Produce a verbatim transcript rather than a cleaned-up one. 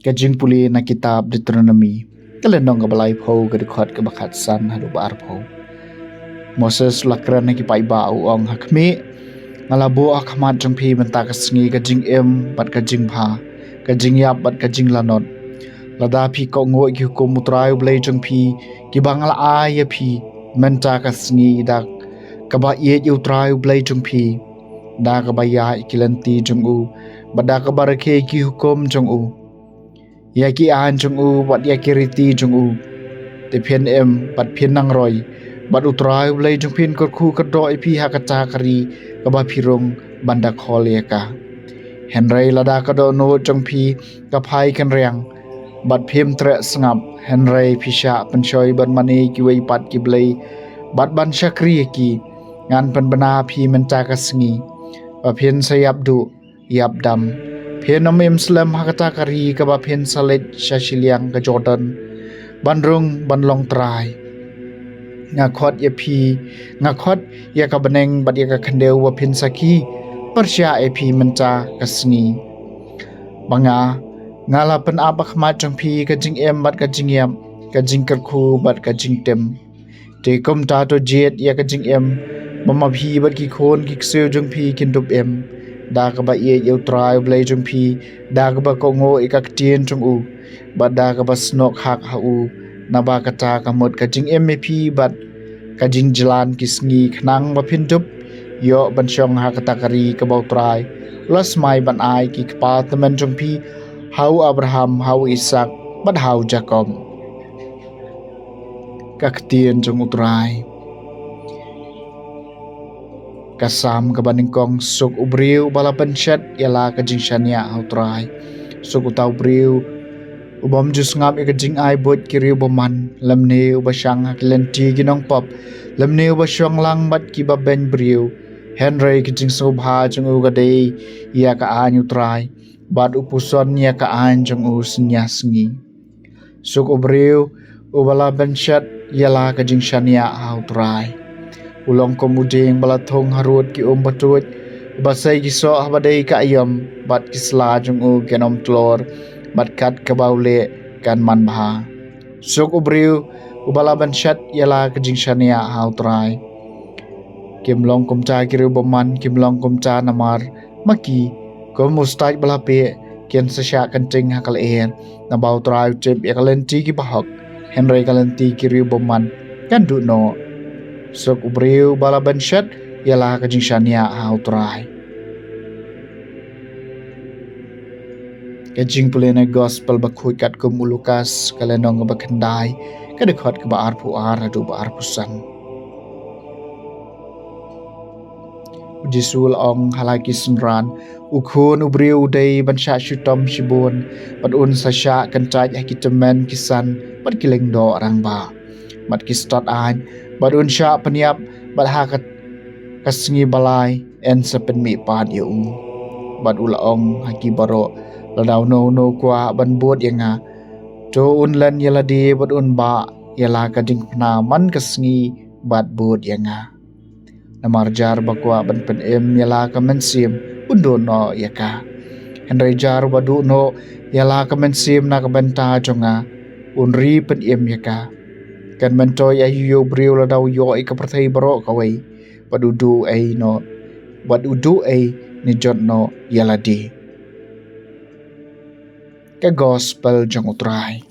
Ka jingpule na kitab Deuteronomi, ka lynnong kaba laiphew, ka dkhot kaba khatsan haduh ba arphew. Moses u la kren ha ki paidbah, u ong: Ha khmih, nga la buh ha khmat jong phi mynta ka sngi ka jingim bad ka jingbha, ka jingïap bad ka jinglanot. Lada phi kohnguh ïa ki hukum U Trai U Blei jong phi, kiba nga la ai ïa phi mynta ka sngi, da kaba ïeit ïa U Trai U Blei jong phi, da kaba ïaid ïa ki lynti jong u, bad da kaba rakhe ïa ki hukum jong u, ïa ki aiñ jong u bad ïa ki riti jong u, te phin im bad phin nang roi, bad U Trai U Blei jong phin un kyrkhu kyrdoh ïa phi ha kata ka ri kaba phi rung ban da khol ïa ka. Hynrei lada ka dohnud jong phi ka phai kynriang, bad phim treh sngap, hynrei phi shah pynshoi ban mane kiwei pat ki blei, bad ban shakri ïa ki, ngan pynbna ïa phi mynta ka sngi, ba phin sa ïap duh ïap dam. Phin ym im slem ha kata ka ri kaba phin sa leit sha shiliang ka Jordan ban rung ban long trai. Nga khot ïa phi, nga khot ïa ka bneng bad ïa ka khyndew ba phin sakhi pyrshah ïa phi mynta ka sngi, ba nga, nga la pynap ha khmat jong phi ka jingim bad ka jingïap, ka jingkyrkhu bad ka jingtim. Te kumta to jied ïa ka jingim, ba ma phi bad ki khun ki ksiew jong phi kin dup im, da kaba ïeit ïa U Trai U Blei jong phi, da kaba kohnguh ïa ka ktien jong u, bad da kaba snoh khak ha u. Naba kata ka mut ka jingim ïa phi bad ka jingjlan ki sngi, khnang ba phin dup ïoh ban shong ha kata ka ri kaba U Trai u la smai ban ai ki kpa tymmen jong phi, ha u Abraham, ha u Isaak, bad ha u Jakob. Ka ktien jong U Trai. Ka Salm kaba nyngkong. Suk u briew uba la pynshet ïa la ka jingshaniah ha U Trai. Suk uta u briew u bym ju sngap ïa ka jingai buit ki riew bymman, lymne uba shang ha ki lynti ki nongpop, lymne uba shong lang bad kiba beiñ briew. Hynrei ka jingsngewbha jong u ka dei ïa ka aiñ U Trai, bad u puson ïa ka aiñ jong u synñia sngi. Suk u briew uba la pynshet ïa la ka jingshaniah ha U Trai. U long kum u dieng ba la thung harud ki um batuid, uba sei ki soh haba dei ka aïom, bad ki sla jong u kin ym tlor, bad kat kaba u leh kan manbha. Suk u briew uba la pynshet ïa la ka jingshaniah ha U Trai. Kim long kumta ki riew bymman, kim long kumta namar ma ki, kum u stait ba la peh, kin sa shah kynting ha ka lyer. Naba U Trai u tip ïa ka lynti kiba hok, hynrei ka lynti ki riew bymman kan duh noh. Suk u briew uba la pynshet ïa la ka jingshaniah ha U Trai. Ka jingpule na Gospel bakhuid katkum u Lukas, ka lynnong kaba khyndai, ka dkhot kaba arphew ar haduh ba arphew san. U Jisu u la ong ha la ki synran: U Khun u briew u dei ban shah shitom shibun, bad un sa shah kyntait ha ki tymmen ki san, bad ki lyngdoh rangbah, bad ki stad aiñ, bad un shah pynïap, bad ha ka, ka sngi ba lai yn sa pynmihpat ïa u. Bad u la ong ha ki baroh: Lada uno uno u kwah ban bud ïa nga, to un len ïa lade bad un bah ïa la ka diengphna man ka sngi bad bud ïa nga. Namar jar ba kwah ban pynim ïa la ka mynsiem, un duh noh ïa ka. Hynrei jar ba duh noh ïa la ka mynsiem na ka bynta jong nga, un ri pynim ïa ka. Kan myntoi aïu ïa u briew lada u ïoh ïa ka pyrthei baroh kawei, bad u duh ei noh, bad u duh ei ne jot noh ïa lade. Ka Gospel jong U Trai.